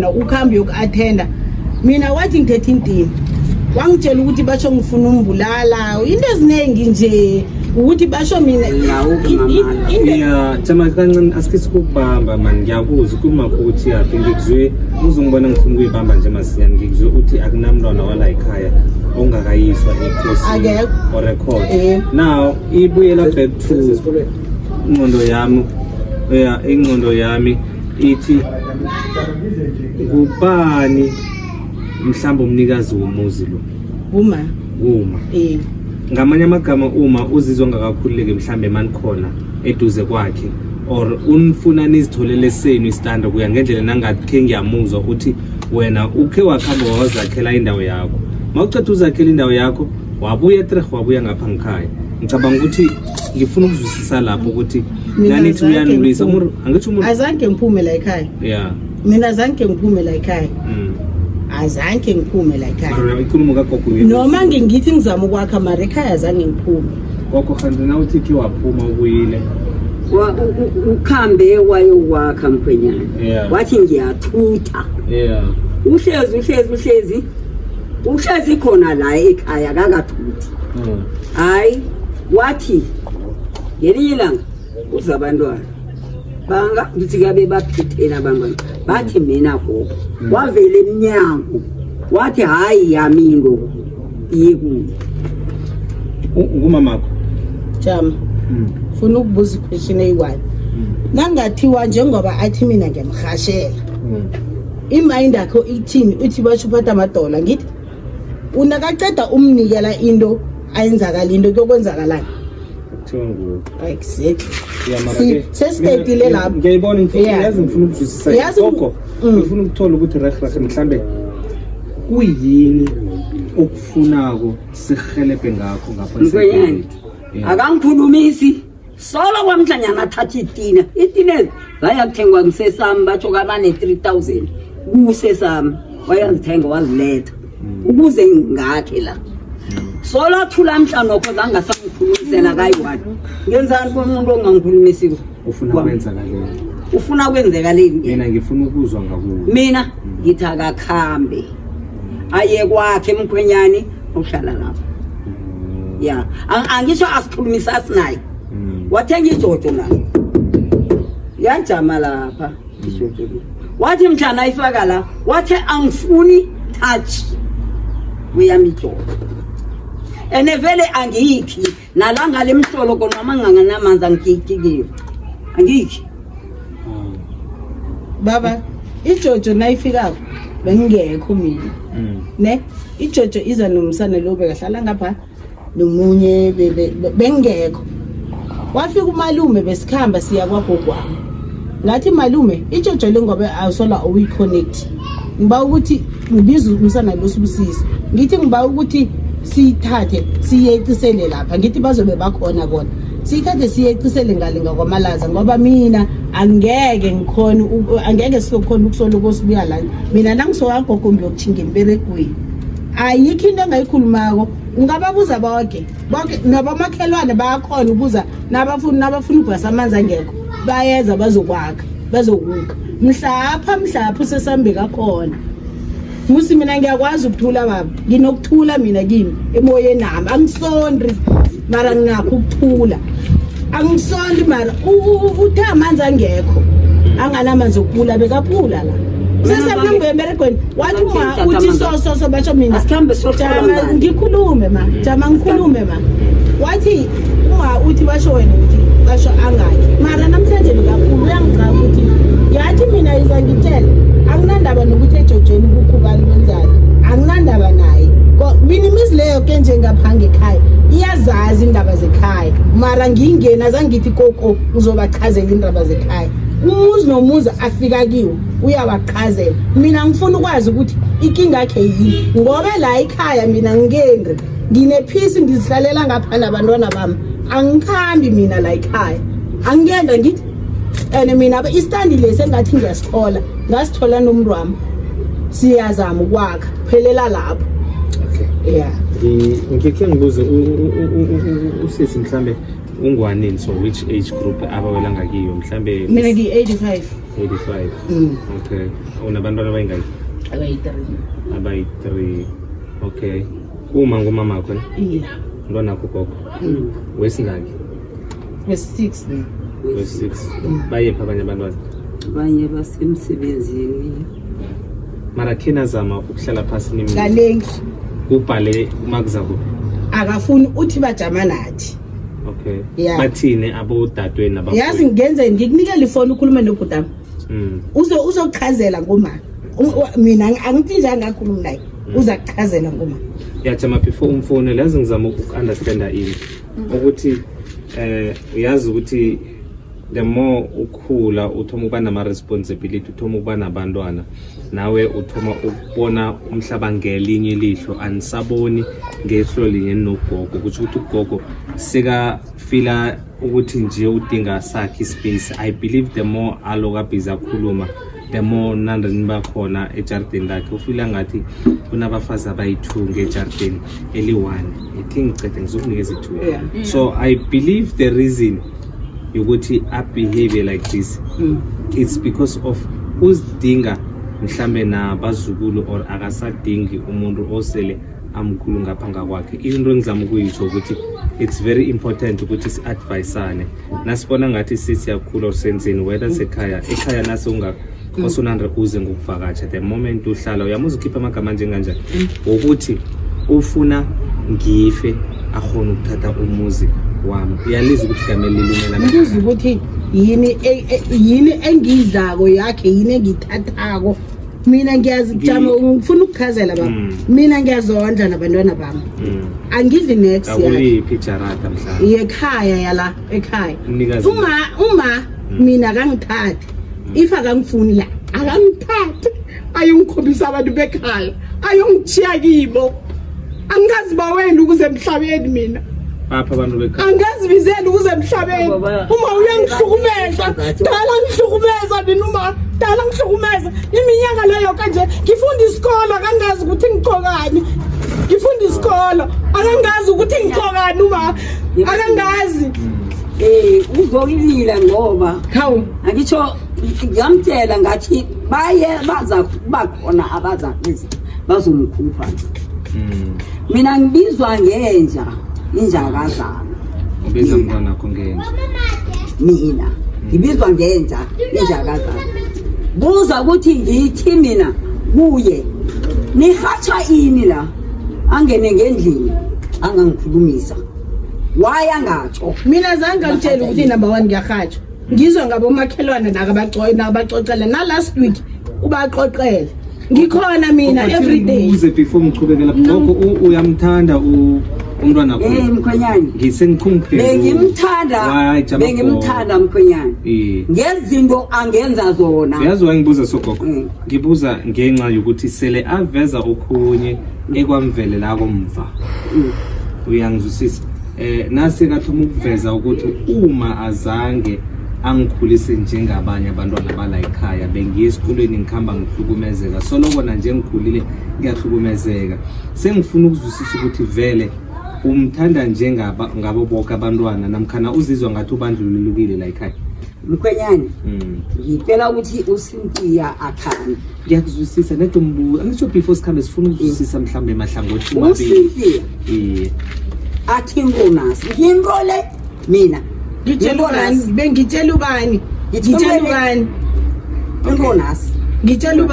wena ukuhambe yoku-athenda. Mina wathi ngithethe intini, wangitshela ukuthi basho ngifuna umbulala, into eziningi nje ukuthi basho mina. Ngawuphi mamala? Ya, jama kancane, asikhe sikubamba man. Ngiyakuzwa ukhuluma ukuthi yaphi. Ngikuzwe uzongibona, ngifuna ukuyibamba nje masinyane. Ngikuzwe uthi akunamntwana wala ekhaya ongakayiswa ekhosini Akekho. or record. Eh. Now ibuyela back to ingqondo yami. Ya, ingqondo yami ithi kubani mhlawumbe umnikazi womuzi lo? Uma. Uma. Eh. Ngamanye amagama, uma uzizwa ngakakhululeki mhlambe manikhona eduze kwakhe, or unifuna nizitholele senu isitanda, kuya ngendlela nangathi ngiyamuzwa uthi wena ukhe wakhamba wazakhela indawo yakho, mawuceda uzakhela indawo yakho wabuya treh, wabuya ngapha ngikhaya. Ngicabanga ukuthi ngifuna ukuzwisisa lapho ukuthi Mina nanithi zange uyanilwisa ngiphume. umuntu, angithi umuntu. Azange ngiphume la ekhaya. Mina zange ngiphume la ekhaya. Azange ngiphume la ekhaya. Mara ikhulumo kagogo Noma ngingithi ngizama ukwakha, mara ekhaya azange ngiphume. Gogo, kanti na uthi khe waphuma ubuyile? Ukhambe wayokwakha, mkhwenyana. Wathi ngiyathutha. Uhlezi, uhlezi, uhlezi, uhlezi khona la ekhaya, akakathuthi. Hayi, wathi ngelinye ilanga uza abantwana banga ngithi kabe baphithena abantwana, bathi mina gogo wavela emnyango wathi hayi, yami into iye kuye. Ngumamakho? Jama. Funa ukubuza iquestion eyi-one. Nangathiwa njengoba athi mina ngiyamhashela, imind yakho ithini? Uthi basho uphatha amadola, ngithi unakaceda umnikela into ayenzakala, into kuyokwenzakalani? Kuthiwa nguwe. Exactly. Yeah, mara ke Sesiqedile lapho. Ngiyayibona, ngifuna yazi, ngifuna ukuzwisisa. Gogo, ngifuna ukuthola ukuthi reh reh mhlambe kuyini okufunako sihelebhe ngakho ngapha. Mkhwenyana, akangikhulumisi solo kwamhlanyana athatha itina, itina ezi zayakuthengwa ngisesami, batsho kabane-3000 kusesami, wayazithenga waziletha ukuze ngakhe la. Solo athula mhla nokho zangasangikhulumisela kayi-one. Ngenzani komuntu ongangikhulumisiko? Ufuna kwenzakaleni? Ufuna kwenzekaleni? Mina ngifuna ukuzwa ngakuwe. Mina ngithi akakhambe aye kwakhe emkhwenyani, uhlala lapho. Ya, angisho asikhulumisa asinaye. Wathenga ijojo nayo, yajama lapha ijojo le. Wathi mhlana ayifaka la, wathi angifuni touch kweyami ijojo, ene vele angiyikhi nalanga lemhlolo konoma nganganamanzi, angiyikhi kiyo, angiyikhi. Baba, ijojo nayifikako bengingekho mina. Ne ijojo iza nomsana lo bekahlala ngapha nomunye, bengingekho. Wafika umalume, besikhamba siya kwagogwami. Ngathi, "Malume, ijojo le ngoba awusola uyi-connect, ngiba ukuthi ngibiza umsana lo Sibusiso, ngithi ngiba ukuthi siyithathe siyecisele lapha." Ngithi bazobe bakhona bona, siyithathe siyecisele ngale ngakwamalaza, ngoba mina angeke ngikhone angeke sizokhona ukusoloko sibuya la. Mina nangisokagogo ngiyokuthinga emberegweni. Ayikho into engayikhulumako. Ungababuza bonke bonke, nabomakhelwane bayakhona ukuza nabafuna ukuvasa amanzi angekho, bayeza bazokwakha, bazokukha mhlapha mhlapha usesambeka khona musi. Mina ngiyakwazi ukuthula, baba, nginokuthula mina kimi emoyeni nami. Angisondri, mara nginakho ukuthula. Angisondri, mara uthe amanzi angekho, anganamanzi okupula, bekaphula la sesemnangibuya emberegweni. Wathi uma uthi so so so, basho mina. Asikhambe siyohlola Jama, ngale. Ngikhulume ma, jama, ngikhulume ma. Wathi uma uthi basho wena ukuthi basho angakhi, mara namhlanje bekakhulu, uyangicaba ukuthi yathi mina iza ngitshela. Anginandaba nokuthi ejojeni kukhubani kwenzani, anginandaba naye. Mina imizi leyo ke njengapha ngekhaya iyazazi indaba zekhaya, mara ngingeni azangithi koko ngizobachazela indaba zekhaya. Umuzi nomuzi afika kiwo uyawachazela. Mina ngifuna ukwazi ukuthi inkinga yakhe yini, ngoba la ekhaya mina ngingendri, nginephisi, ngizihlalela ngapha nabantwana bami. Angikhambi mina la ekhaya, angikenda ngithi. And mina istandi lesi engathi ngiyasithola, ngasithola nomuntu wami, siyazama ukwakha, phelela lapho. Okay. Yeah. Ngikhe ngibuze usisi, mhlambe ungwanini, so which age group abawela ngakiyo mhlambe? Mina ngiyi-85. 85. Mm. Okay, unabantwana abayingaki? Abayi-three. Abayi-three, okay. Uma ngumamakho ne? Iye. Umntwana wakho ugogo? Mm. Wesingaki? Wesi-six ne. Wesi-six. Bayephi abanye abantwana? Abanye basemsebenzini. Mara khe nazama ukuhlala phasi nimini? Kaningi. Kubhale uma kuza kuphi? Akafuni, uthi bajama nathi. Okay. Yeah. Bathini abodadweni nabafowenu? Yazi ngenzeni, ngikunikela ifoni ukhulume nobhutami. Uzokuchazela ngoma. Mina angithi nje angakhulumi naye, uza kuchazela ngoma. Yajama, before umfonele, yazi ngizama uku-understanda ini ukuthi uyazi ukuthi the more ukhula uthoma ukuba nama-responsibility, uthoma ukuba nabantwana, nawe uthoma ukubona umhlaba ngelinye ilihlo, anisaboni ngehlo linye nogogo. Kusho ukuthi ugogo sekafila ukuthi nje udinga sakhe ispace. I believe the more aloku abhizi akhuluma, the more nandani bakhona ejardini lakhe, ufila ngathi kunabafazi abayi-two ngejardini eli-one. I think ngicede ngizokunikeza i-two. So I believe the reason yokuthi abehave like this, it's because of uzidinga mhlambe nabazukulu or akasadingi umuntu osele amkhulu ngapha ngakwakhe. Into engizama ukuyitsho ukuthi it's very important ukuthi si-advisane nasibona ngathi sesiyakhula or senzeni, whether sekhaya, ekhaya nase unga osunandre uze ngokuvakatsha. The moment uhlala uyamuza ukhipha amagama anjenganjani wokuthi ufuna ngife akhona ukuthatha umuzi wami, uyalizwa ukuthi igama elilumela. Ngibuza ukuthi yini yini engiyidlako yakhe, yini engiyithathako mina? Ngiyazijama, ngifuna ukuchazela baba. Mina ngiyazondla nabantwana bami. Angidli next yakhe. Akuliphi ijarada mhlawumbe? Yekhaya, yala ekhaya. Umnikazi. Uma mina akangithathi, if akangifuni la akangithathi ayongikhombisa abantu bekhaya, ayongitshiya kibo. Angikazibaweli ukuze emhlabeni mina. Bapha abantu bekhaya? Angikazibizeli ukuze emhlabeni. Baba- Uma uyangihlukumeza, dala ngihlukumeza mina, uma dala ngihlukumeza iminyaka leyo kanje. Ngifunda isikolo, akangazi ukuthi ngigqokani. Ngifunda isikolo, akangazi ukuthi ngigqokani, uma akangazi. Uzokulila ngoba Hawu. Angitsho ngamtshela ngathi baye baza kuba khona abaza kuza bazomkhupha. Mina ngibizwa ngenja, injakazana. Ubiza umntwana wakho ngenja? Mina ngibizwa ngenja, injakazana. Buza ukuthi ngithi mina kuye, nihatsha ini la? Angene ngendlini angangikhulumisa, why angatsho? Mina zange ngangitshela ukuthi number one ngiyahatsha. Ngizwa ngabomakhelwane nakabacocela, na-last week ubaxoxele ngikhona mina every day. Uze before ngichubekela, gogo, uyamthanda umntwana wakho? Mkhwenyane. Ngisengikhumphela. Bengimthanda, bengimthanda mkhwenyane, ngezinto angenza zona. Uyazi wangibuza sogogo? Ngibuza ngenxa yokuthi sele aveza okhunye ekwamvelelako mva. Uyangizwisisa? Nase kathoma ukuveza ukuthi uma azange angikhulise njengabanye abantwana bala ekhaya, bengiye esikolweni ngikhamba ngihlukumezeka, soloko nje ngikhulile ngiyahlukumezeka. Sengifuna ukuzwisisa ukuthi vele umthanda njengaba ngabo bonke abantwana namkhana uzizwa ngathi ubandlululukile la ekhaya? Mkhwenyane, ngicela ukuthi uSintiya akhambe. Ngiyakuzwisisa nede umbuzo, angisho before sikhambe sifuna ukuzwisisa mhlawumbe emahlangothi wabili. USintiya Iye. athi inronasi nginto le mina. Ngitshela ubani? Bengitshela ubani? Ngitshela ubani? Inronasi. Ngitshela ubani?